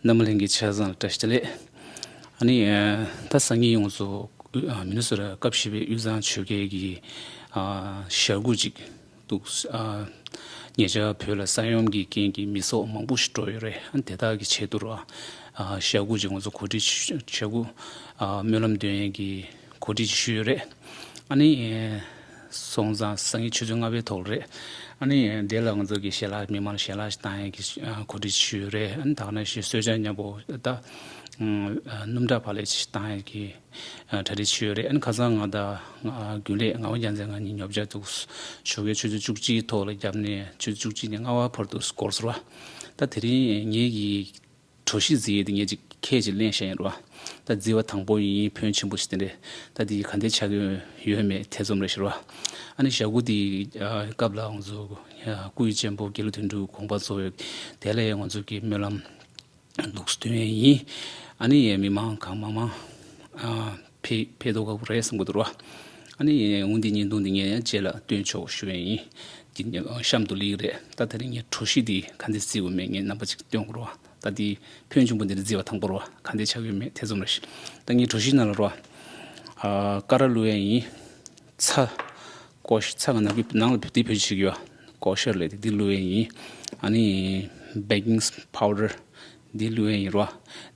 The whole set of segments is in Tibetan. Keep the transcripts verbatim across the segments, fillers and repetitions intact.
རྣམ་པ་ལྷན་རྒྱས་ཆ་ཚང་ལ་བཀྲ་ཤིས་བདེ་ལེགས། ཨ་ནི་ད་སང་ཉིན་ང་ཚོ་མི་ནི་སོ་ཊ་སྐབས་བཞི་པའི་དབུས་གཙང་ཆོལ་ཁའི་གི་ཞལ་སྒོ་ཅིག་འདུག་ཉེ་ཆར་བོད་ལ་ས་ཡོམ་གྱི་རྐྱེན་གྱིས་མི་སྲོག་མང་པོ་ཞིག་འགྲོ་ཡོད་རེད། ཨ་ནི་དེ་དག་གི་ཆེད་དུ་ར་ཞལ་སྒོ་ཅིག་ང་ཚོ་གོ་སྒྲིག་ཞལ་སྒོ་སྨོན་ལམ་འདོན་ཡས་ཀྱི་གོ་སྒྲིག་ཅིག་ཞུས་ཡོད་རེད། ཨ་ནི། སོང་ཙང་སང་ཉིན་ཆུ་ཚོད་ལྔ་པའི་ཐོག་རེད། ཨ་ནི་དེ་ལ་ང་ཚོ་གི་ཞལ་ལག་མི་མང་ལ་ཞལ་ལག་ཞིག་བཏང་ཡས་ཀྱི་གོ་སྒྲིག་ཞུས་ཡོད་རེད། ཨ་ནི་ད་ག་ནང་བཞིན་གསོལ་ཇ་མཉམ་པོ་ད་སྣུམ་འཁྲབ་ཕ་ལས་ཞིག་བཏང་ཡས་ཀྱི་གྲ་སྒྲིག་ཞུས་ཡོད་རེད། ཨ་ནི་ཁ་སང་ང་དང་རྒྱུན་ལས་ངག་དབང་རྒྱལ་མཚན་ང་གཉིས་ཉོ་ཆ་འདུག་ཞོགས་ཀའི་ཆུ་ཚོད་བཅུ་གཅིག་ཐོག་ལ་བརྒྱབ་ནས་ཆུ་ཚོད་བཅུ་གཅིག་ནས་ལྔ་པ་བར་དུ་འགོར་སོང་བ། ད་དེ་རིང་ངེད་ཀྱི་གྲོ་ཞིབ་རྩིས་ཡས་དེ་ངས་ཅིག་ཁས་ཅིག་ལེན་བཞག་ཡིན་རོ། ད་རྩིས་པ་དང་པོ་ཡིན། ཕོན་ཆེན་པོ་ཞིག་དེ་འདྲས། ད་དེ་ག་འདྲས་ཆགས་ཀྱི་ཡོད་མེད་ཐེ་ཚོམ་རེད་ཤི་རོ། ཨ་ནི་ཞག་དགུ་དེའི་སྐབས་ལ་ང་ཚོ་སྐུ་ཡི་གཅེན་པོ་དགེ་ལུགས་དོན་གྲུབ་དགོངས་པ་རྫོགས་ཡོད། དེ་ལ་ཡང་ང་ཚོ་གི་སྨོན་ལམ་འདུག་སྟོན་ཡས་ཡིན། ཨ་ནི་མི་མང་གང་མང་མང་ཕེ་ཕེ་ཏོ་ག་རེད་བསམ་གི་འདུག་རོ། ཨ་ནི་འུ་འདི་བརྙན་ཐུང་འདི་ངས་ཡང་རྗེས་ལ་སྟོན་ཆོག་ཞུ་ཡས་ཡིན། འདི་གཤམ་དུ་ལིག་རེད། ད་དེ་རིང་ངས་གྲོ་ཞིབ་འདི་ག་འདྲས་རྩིས་དགོས་མེད་ངས་རྣམ་པ་ཅིག་སྟོན་དགོས་རོ། ད་འདི་ཕོན་ཆེན་པོ་འདི་རྩིས་པ་དང་པོ་རོ། ག་འདྲས་ཆགས་ཡོད་མེད་ཐེ་ཚོམ་རེད། ད་ངས་གྲོ་ཞིབ་ནང་ལ་རོ། ཀ་ར་བླུག་ཡས་ཡིན། ཚྭ། ཀོ་ཤ། ཚྭ་ག་ནང་གི་ནང་ལ་འདི་བེད་སྤྱོད་བྱེད་ཀྱི་ཡོད། ཀོ་ཤར་ལས་འདི་བླུག་ཡས་ཡིན། ཨ་ནི་བེ་ཀིང་པའུ་ཌར་འདི་བླུག་ཡས་ཡིན་རོ།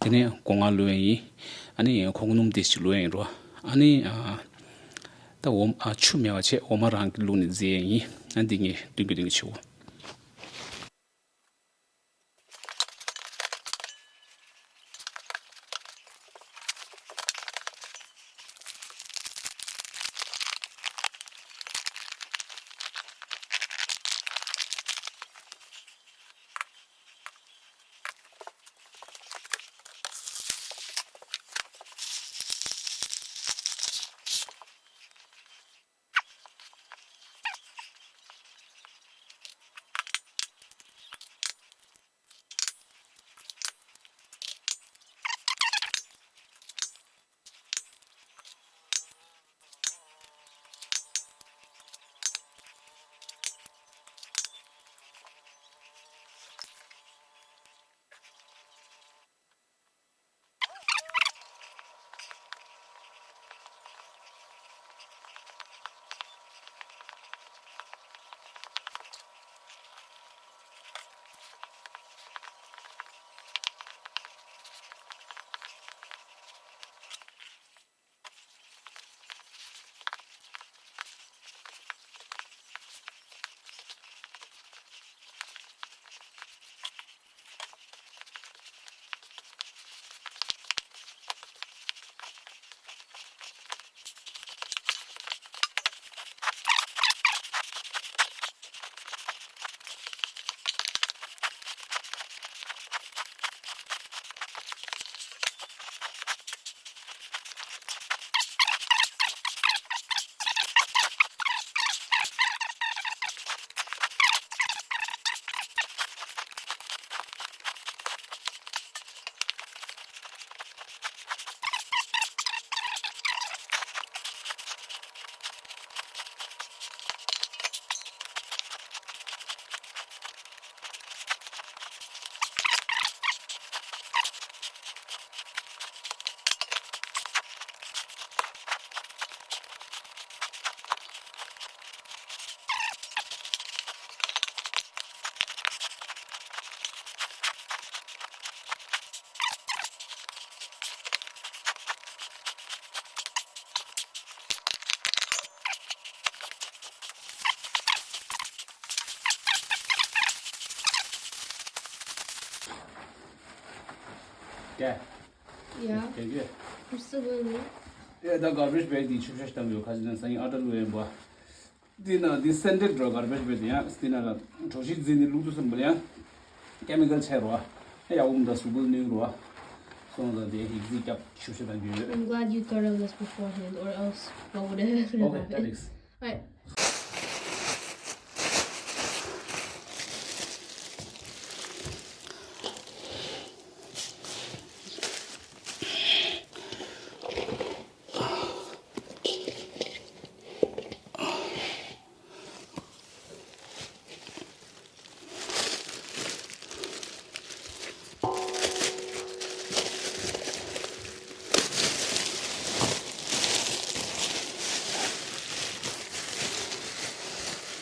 དེ་ནས་སྒོ་ང་བླུག་ཡས་ཡིན། ཨ་ནི་ཁོག་སྣུམ་འདི་ཞིག་བླུག་ཡས་ཡིན་རོ། ཨ་ནི་ད་འོ་མ་ཆུ་མེད་པ་བྱས་འོ་མ་རང་གི་བླུགས་ནས་བཟོས་ཡས་ཡིན། ཨ་འདི་ངས་བསྟུན་གྱི་བསྟུན་གྱི་བྱེད་འོ། ཀྱེ། ཡ། ཀྱེ་ཀྱེ། ཁུར་སི་གོ་ནི། ཨེ་ད་གར་བེཇ་བེག་འདི་ཆུ་བཤལ་བཏང་ཡོད། ཁ་ཅིག་ན་སང་ཉིན་ཨ་ཏྲ་བླུག་ཡིན་པ། འདི་ན་འདི་སེན་ཏེཌ་འགྲོ། གར་བེཇ་བེག་འདི་ཡང་འདི་ན་ལ་གྲོ་ཞིབ་རྩིས་ནི་བླུག་དུས་ཙམ་པ་ལ་ཡང་ཀེ་མི་ཀལ་ཆེ་རོ། ཨེ་ཡག་པོ་མི་འདུག་གཟུགས་པོ་ལ་གནོད་རོ། སོང་ཙང་དེ་ཡིག་རྩིས་བརྒྱབ་ཆུ་བཤལ་བཏང་རྒྱུ་ཡོད། I'm glad you thought of this beforehand, or else what would have Okay, happened? Thanks. Right.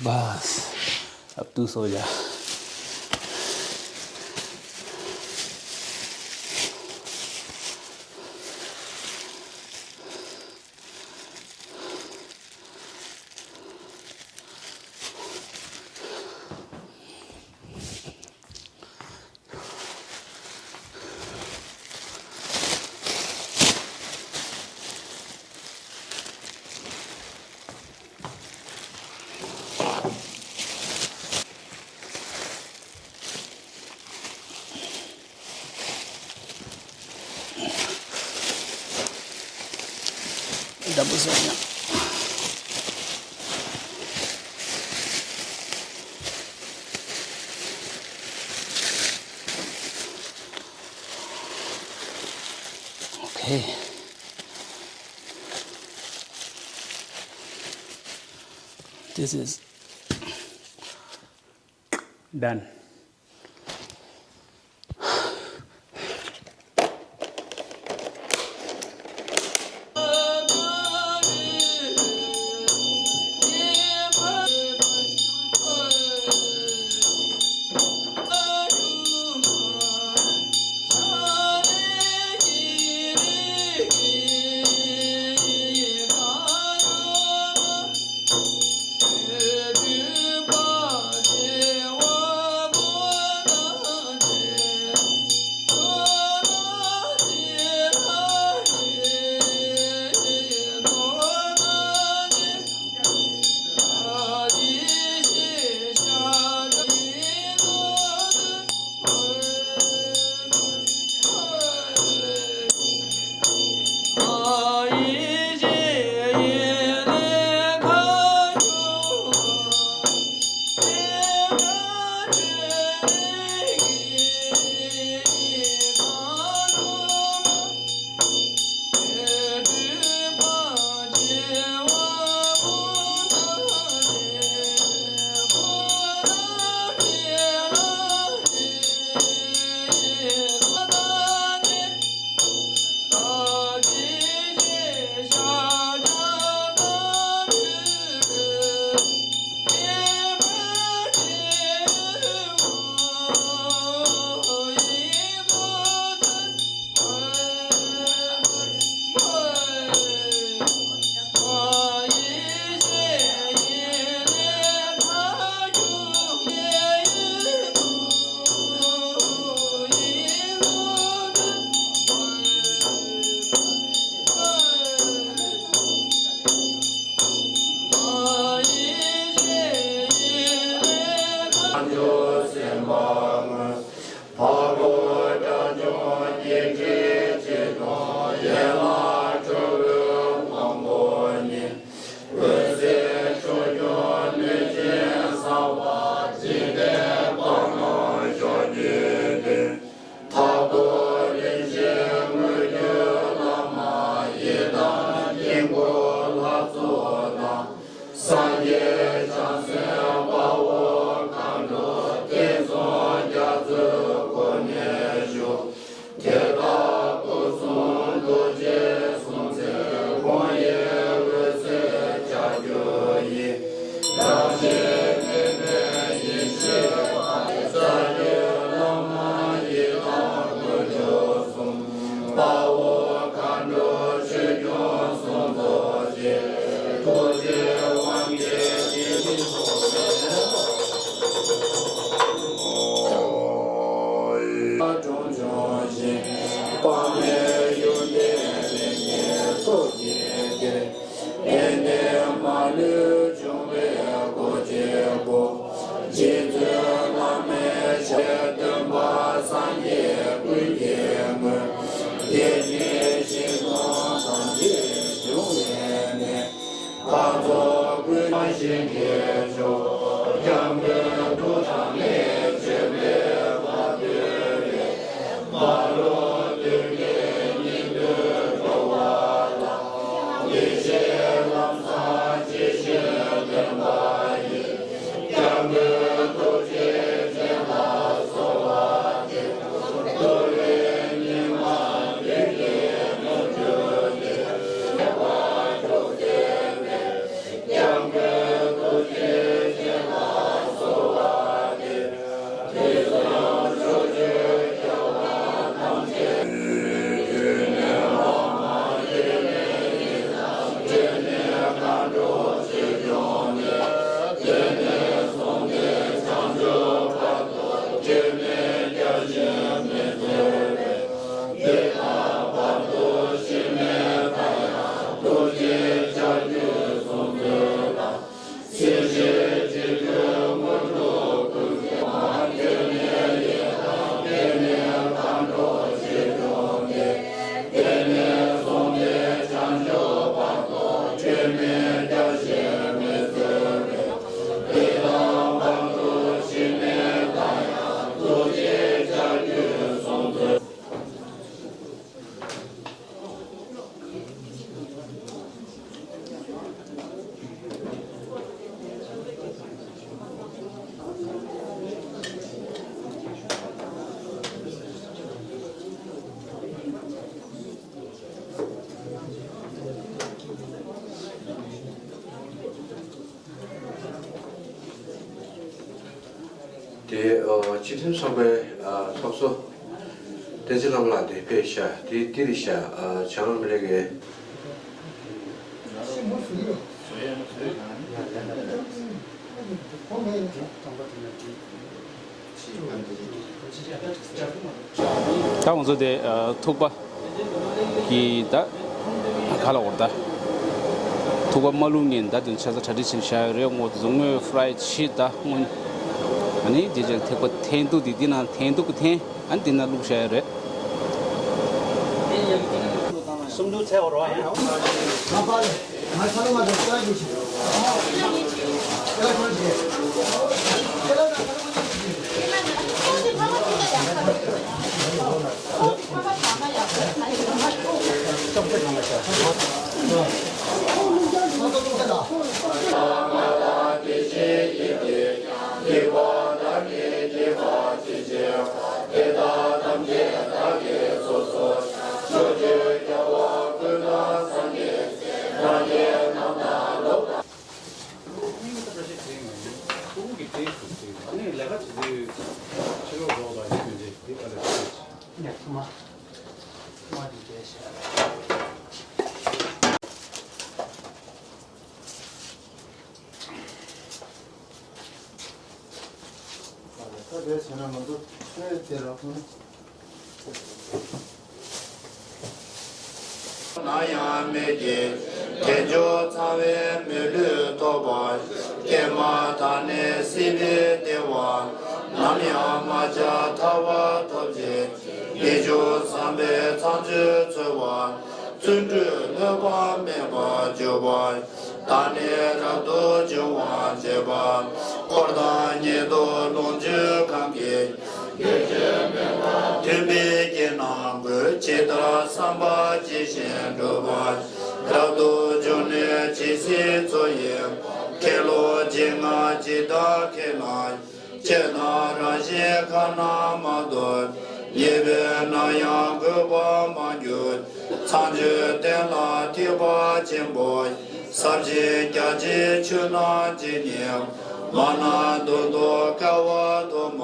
बस, अब तू सो जा। འདྲ་པོ་བཟོ་ཡང་། Okay. This is done. ཐབས་མཁས་རིན་ཆེན་དངོས་བརྒྱུད་བླ་མ་ཡི་དམ་དཀྱིལ་འཁོར་ལྷ་ཚོགས་དང་། སངས་རྒྱས་བྱང་སེམས་དཔའ་བོ་མཁའ་འགྲོ་ཐེག་མཆོག་རྒྱ་མཚོའི་སྒོ་ནས་ཞུགས། དེ་དག་སྐུ་གསུང་ཐུགས་རྗེས་གཟུང་འཛིན་དགོངས་ཡངས་འོད་ཟེར་ལྕགས་ཀྱུ་ཡིས། རང་བཞིན་མེད་པའི་ཡེ་ཤེས་དཔལ་རྩ་བརྒྱུད་བླ་མ་ཡི་དམ་དཀོན་མཆོག་གསུམ། དཔའ་བོ་མཁའ་འགྲོ་ཆོས་སྐྱོང་གསུམ་རྫོགས་བྱེད། ཐུགས་རྗེའི་དབང་གིས་ཉེར་བཞི་ཚོགས་པའི་ལྷ་སྒྲུང་སྦྱོང་ཞིང་། དཔག་མེད་ཡོན་ཏན་ལེགས་བརྒྱའི་ཚོགས་ཀྱིས་བརྒྱན། དེ་ནས་མ་ལུས་འབྱུང་བའི་སྒོ་འབྱེད་པོ། རྗེ་བཙུན་བླ་མའི་ཞབས་སྟོན་པ་སངས་རྒྱས་ཀུན་གྱི་དངོས། དེ་བཞིན་གཤེགས་སྟོང་ཐམས་ཅད་འབྱུང་བའི་གནས། འཕགས་ཚོགས་ཀུན་ཞིང་གི་མཆོག་སྐྱབས་མགོན་ཐུགས་དམ་ལས་བྱོན་པའི་བར་དུ། མ་ལུས་དུས་ཀྱི་སྙིགས་དུས་འགྲོ་བ་ལ། ཡེ་ཤེས་ལམ་བཟང་ཇི་བཞིན་སྟོན་པ་ཡི། སྐྱབས་མགོན་ཐུགས་རྗེའི་སྤྱན་ལ་གསོལ་བ་འདེབས། ཐུབ་པའི་ཉི་མ་བདུད་ཀྱི་དབང་སྒྱུར་ཏེ། སྐྱབས་མགོན་ཐུགས་རྗེའི་སྤྱན། སྤྱི་མཐུན་ཚོགས་པའི་ཨ་ཚོགས་གཙོ་བསྟན་འཛིན་ལྷ་མོ་ལགས་དེ་ཕེབས་ཤག་དེ་འདི་རེད་ཤག་ཨ་བྱང་རོང་མི་རིགས་ཀྱི། ད་ང་ཚོ་དེ་ཨ་ཐུག་པ། གི་ད་ག་ལ་འོར་ད། ཐུག་པ་མ་བླུགས་ངན་ད་དུང་ཆ་ཚ་གྲ་སྒྲིག་བྱེད་བཞག་ཡོད་རེད། སྔོ་དུ་སྔོ་ཧྥ་རའི་ཕྱི་ད་སྔོན། ཨ་ནི་དེ་རྗེས་ཐེག་པ་འཐེན་ཐུག་དེ་འདི་ན་འཐེན་ཐུག་གི་འཐེན། ཨ་ནི་འདི་ན་བླུགས་བཞག་ཡོད་རེད། སུམ་ཅུ་ཚེ་འོར་བ་ཡང་། ད་དེ་བྱས་ན་ང་ཚོ་ཆོས་དེ་རག་སོང་ན། ན་ཡང་མེད་ཀྱི་དལ་འབྱོར་ཚང་བའི་མི་ལུས་ཐོབ་པ། ཀྱེ་མ་ད་ནི་སྲིད་པའི་བདེ་བ་ནམ་ཡང་མ་ཆགས་ཐར་པ་ཐོབ་ཅིང་། དགེ་སྦྱོར་བཟང་པོའི་མཚམས་སྦྱོར་འཚོལ་བ། བརྩོན་འགྲུས་ལྷོད་པ་མེད་པར་འཇུག་པ། ད་ནི་རབ་ཏུ་འབྱུང་བར་བྱེད་པ། འཁོར་དང་ཉན་ཐོས་ལོངས་སྤྱོད་གང་གིས། མཐུན་པའི་རྐྱེན་སྣ་དགུས་ཇི་ལྟར་བསམ་པ་ཇི་བཞིན་འགྲུབ་པ། རབ་ཏུ་འབྱུང་གནས་ཇི་སྲིད་འཚོ་ཡི། ཁས་བླངས་སྦྱིན་སྔགས་ཇི་ལྟར་མཁས་ལ། སྤྱན་དང་རང་བཞིན་ཁ་ན་མ་ཐོ། ཉེས་པའི་སྣང་ཡང་གོས་པར་མ་གྱུར། མཚམས་སྦྱོར་བསྟན་ལ་ཐེག་པ་ཆེན་པོ། ཟབ་ཅིང་རྒྱ་ཆེའི་ཆོས་རྣམས་ཇི་སྙེད། མ་ན་བདུད་དང་སྐལ་བ་དུ་མ།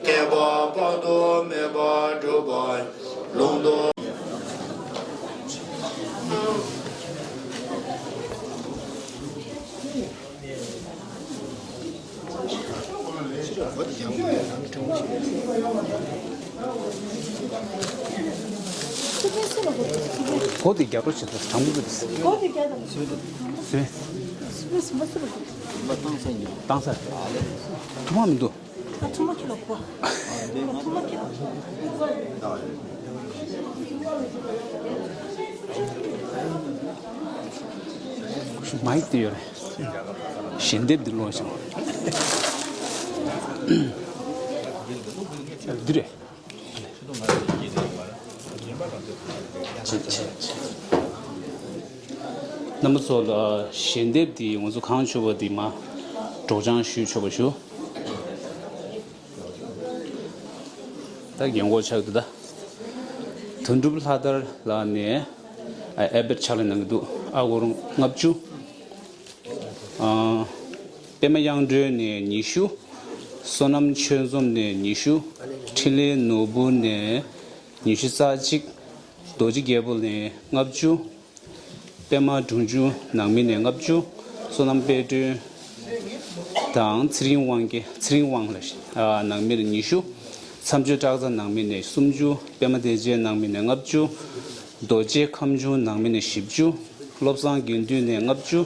བསྐལ་པ་དཔག་ཏུ་མེད་པར་འགྲུབ་པ། ལུང་དང་། གོ་དེ་རྒྱག་རོགས་བྱེད་དང་གྲང་མོ་གི་སུས། གོ་དེ་རྒྱག་དང་། སུས། སུས་སུས་སུས་སུས། བཏང་ས་ཡིན། བཏང་ས། ཐུབ་མ་མི་འདུག་ཨ་ཐུམ་པ་ཁྱི་ལ་གོ། ཨ་ཐུམ་པ་ཁྱི་ལ། མའིག་དེ་ཡོད་རེད། ཞལ་འདེབས་འདི་ཀློག་ཤོག་འདི་རེད། རྣམ་པ་ཚོ་ལ་ཞལ་འདེབས་འདི་ང་ཚོ་གང་བྱུང་བ་འདི་མ་སྒྲོག་སྦྱང་ཞུས་ཆོག་པ་ཞུ། ད་རྒན་གོག་ཆགས་འདུག་ད། དོན་གྲུབ་ལྷ་དར་ལགས་ནས་ཨ་ཨེ་བེད་ཕྱག་ལས་གནང་གི་འདུག་ཨ་སྒོར་ལྔ་བཅུ། ཨ་པད་མ་དབྱངས་སྒྲོན་ནས་ཉི་ཤུ། བསོད་ནམས་ཆོས་འཛོམས་ནས་ཉི་ཤུ། འཕྲིན་ལས་ནོར་བུ་ནས་ཉི་ཤུ་རྩ་གཅིག་རྡོ་རྗེ་རྒྱལ་པོ་ནས་ལྔ་བཅུ། པད་མ་སྒྲོན་ཆུང་ནང་མི་ནས་ལྔ་བཅུ། བསོད་ནམས་དཔལ་སྒྲོན་དང་ཚེ་རིང་དབང་རྒྱལ། ཚེ་རིང་དབང་ལ་ཨ་ནང་མི་ནས་ཉི་ཤུ། མཚམས་སྦྱོར་བཀྲག་མཛངས་ནང་མི་ནས་སུམ་ཅུ། པད་མ་བདེ་ཆེན་ནང་མི་ནས་ལྔ་བཅུ། རྡོ་རྗེ་ཁམས་ཆུང་ནང་མི་ནས་བཞི་བཅུ། བློ་བཟང་དགེ་འདུན་ནས་ལྔ་བཅུ།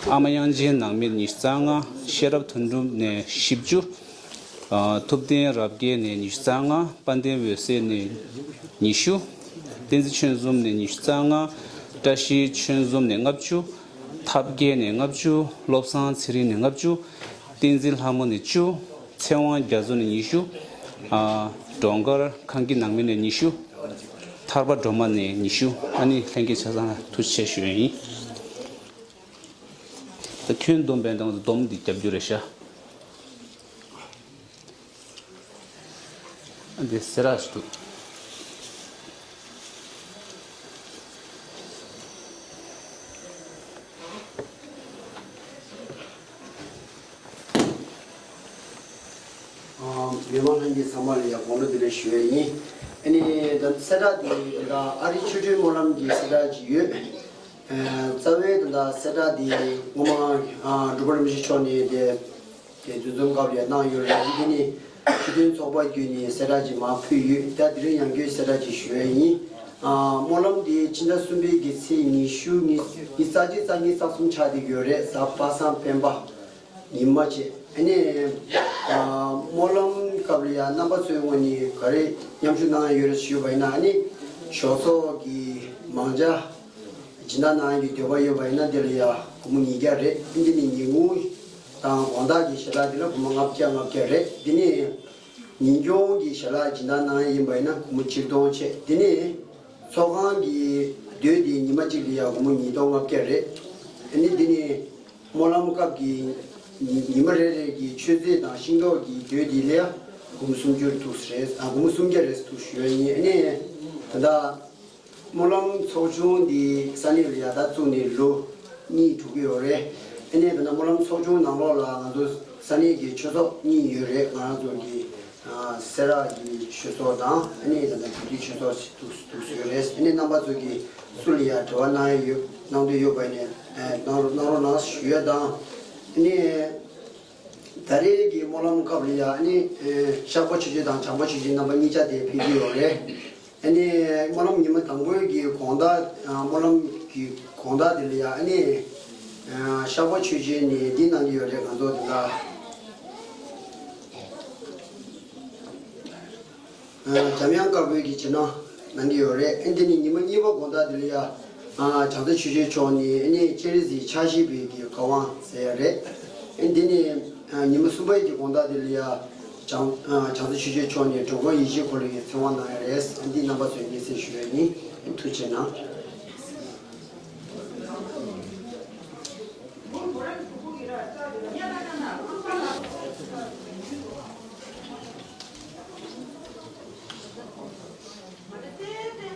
ཨ་མ་དབྱངས་ཅན་ནང་མི་ནས་ཉི་ཤུ་རྩ་ལྔ། ཤེས་རབ་དོན་གྲུབ་ནས་བཞི་བཅུ། ཨ་ཐུབ་བསྟན་རབ་རྒྱས་ནས་ཉི་ཤུ་རྩ་ལྔ། དཔལ་ལྡན་འོད་ཟེར་ནས་ཉི་ཤུ། བསྟན་འཛིན་ཆོས་འཛོམས་ནས་ཉི་ཤུ་རྩ་ལྔ། བཀྲ་ཤིས་ཆོས་འཛོམས་ནས་ལྔ་བཅུ། ཐབས་མཁས་ནས་ལྔ་བཅུ། བློ་བཟང་ཚེ་རིང་ནས་ལྔ་བཅུ། བསྟན་འཛིན་ལྷ་མོ་ནས་བཅུ། ཚེ་དབང་རྒྱ་མཚོ་ནས་ཉི་ཤུ། ཨ་སྒྲོལ་དཀར་ཁང་གི་ནང་མི་ནས་ཉི་ཤུ། ཐར་པ་སྒྲོལ་མ་ནས་ཉི་ཤུ། ཨ་ནི་ལྷན་རྒྱས་ཆ་ཚང་ལ་ཐུགས་རྗེ་ཆེ་ཞུ་ཡ་ཡིན། ད་ཁྱོན་བསྡོམས་པའི་སྟེང་དུ་སྡོམ་འདི་རྒྱབ་རྒྱུ་རེད་ཤག་ཨ་འདི་སེ་ར་ཞིག་འདུག་ཨ་ཉི་མ་ ཚང་མ་ལ་ཡང་དགུང་ལོ་བདེ་ལེགས་ཞུ་ཡས་ཡིན། ཨ་ནི་ད་གསལ་བསྒྲགས་འདི་ད་ལྟ་ཨ་རི་ཆོས་སྒྲོན་སྨོན་ལམ་གྱི་གསལ་བསྒྲགས་ཅིག་ཡོད། ཨ་རྩ་བའི་ད་ལྟ་གསལ་བསྒྲགས་འདི་སྔོན་མ་ཨ་འབྲུག་པ་རིན་པོ་ཆེ་མཆོག་ནས་དེ་དེ་འདུ་འཛོམས་སྐབས་ལ་གནང་ཡོད་རེད། དེ་ནི་ཆོས་སྒྲོན་ཚོགས་པ་བརྒྱུད་ནས་གསལ་བསྒྲགས་ཅིག་མར་ཕུལ་ཡོད། ད་དེ་རིང་ཡང་བསྐྱར་གསལ་བསྒྲགས་ཅིག་ཞུ་ཡས་ཡིན། ཨ་སྨོན་ལམ་འདི་ཕྱི་ཟླ་གསུམ་པའི་གི་ཚེས་ཉི་ཤུ་ཉི་ཉི་ཤུ་རྩ་གཅིག་རྩ་གཉིས་རྩ་གསུམ་ཆགས་བསྡད་ཡོད་རེད། གཟའ་པ་སངས་སྤེན་པ། ཉི་མ་བྱས། ཨ་ནི་ཨ་སྨོན་ལམ་སྐབས་ལ་ཡང་རྣམ་པ་ཚོའི་ངོས་ནས་ག་རེ་མཉམ་ཞུགས་གནང་ཡ་ཡོད་རེད་ཞུས་པ་ཡིན་ན། ཨ་ནི་ཞོགས་ཚོགས་ཀྱི་མང་ཇ་སྦྱིན་བདག་གནང་ཡ་གི་འདོད་པ་ཡོད་པ་ཡིན་ན་དེ་ལ་ཡང་སྒོར་མོ་ཉིས་བརྒྱ་རེད། ཨ་འདི་ནི་ཉིན་གུང་དང་དགོང་དག་གི་ཞལ་ལག་དེ་ལ་སྒོར་མོ་ལྔ་བརྒྱ་ལྔ་བརྒྱ་རེད། དེ་ནི་ཉིན་གུང་གི་ཞལ་ལག་སྦྱིན་བདག་གནང་ཡ་ཡིན་པ་ཡིན་ན་སྒོར་མོ་ཆིག་སྟོང་བྱས། དེ་ནི་ཚོགས་ཁང་གི་སྡོད་དེ་ཉི་མ་གཅིག་ལ་ཡང་སྒོར་མོ་ཉིས་སྟོང་ལྔ་བརྒྱ་རེད། ཨ་ནི་འདི་ནི་སྨོན་ལམ་སྐབས་ཀྱི་ཉི་ཉི་མ་རེ་རེ་གི་མཆོད་རྫས་དང་ཤིང་ཏོག་གི་དོད་འདི་ལ་སྒོར་མོ་སུམ་ཅུ་འདུག་ཟེར། ཨ་སྒོར་མོ་སུམ་བརྒྱ་རེ་འདུག་ཞུ་ཡ་ཡིན། ཨ་ནི་ད་ལྟ་སྨོན་ལམ་ཚོགས་ཆུང་འདི་ས་གནས་ལ་ཡ་ད་བཙུགས་ནས་ལོ་གཉིས་འགྲོ་གི་ཡོད་རེད། ཨ་ནི་ད་ལྟ་སྨོན་ལམ་ཚོགས་ཆུང་ནང་ལོགས་ལ་ང་ཚོ་ས་གནས་ཀྱི་ཆོས་ཚོགས་གཉིས་ཡོད་རེད། ང་རང་ཚོ་གི་ཨ་སེ་ར་གི་ཆོས་ཚོགས་དང་། ཨ་ནི་ད་ལྟ་བོད་ཀྱི་ཆོས་ཚོགས་ཤིག་འདུག་འདུག་ཡོད་རེད། ཨ་ནི་རྣམ་པ་ཚོ་གིས་སུ་ལ་ཡང་འབྲེལ་བ་གནང་ཡ་ཡོད་གནང་འདོད་ཡོད་པ་ཡིན་ན་ཨ་གནང་རོགས་གནང་རོགས་གནང་ཞུ་ཡ་དང་། ཨ་ནི་ད་རེས་ཀྱི་སྨོན་ལམ་སྐབས་ལ་ཡང་ཨ་ནི་ཨ་ཤག་པ་ཆོས་རྗེ་དང་བྱམས་པ་ཆོས་རྗེ་རྣམ་པ་གཉིས་ཆ་དེ་ཕེབས་ཀྱི་ཡོད་རེད། ཨ་ནི་སྨོན་ལམ་ཉི་མ་དང་པོའི་གི་དགོང་དག་ཨ་སྨོན་ལམ་གྱི་དགོང་དག་དེ་ལ་ཡང་ཨ་ནི་ཨ་ཤག་པ་ཆོས་རྗེ་ནས་འདི་གནང་གི་ཡོད་རེད། ང་ཚོ་དེ་ལ། ཨ་འཇམ་དབྱངས་དཀར་པོའི་གི་རྗེས་གནང་གནང་གི་ཡོད་རེད། ཨ་འདི་ནི་ཉི་མ་གཉིས་པ་དགོང་དག་དེ་ལ་ཡ་ཨ་བྱང་རྩེ་ཆོས་རྗེ་མཆོག་ནས་ཨ་ནི་སྤྱན་རས་གཟིགས་ཕྱག་བཞེས་པའི་གི་བཀའ་དབང་ཟེར་ཡ་རེད། ཨ་འདི་ནི་ཨ་ཉི་མ་གསུམ་པའི་གི་དགོང་དག་དེ་ལ་ཡ་བྱང་ཨ་བྱང་རྩེ་ཆོས་རྗེ་མཆོག་ནས་འགྲོ་མགོན་ཡིད་བཞིན་འཁོར་ལོའི་གི་ཚེ་དབང་གནང་ཡ་རེད། ཨ་འདི་རྣམ་པ་ཚོས་སྙན་སེང་ཞུ་ཡ་ཡིན། ཐུགས་རྗེ་གནང་།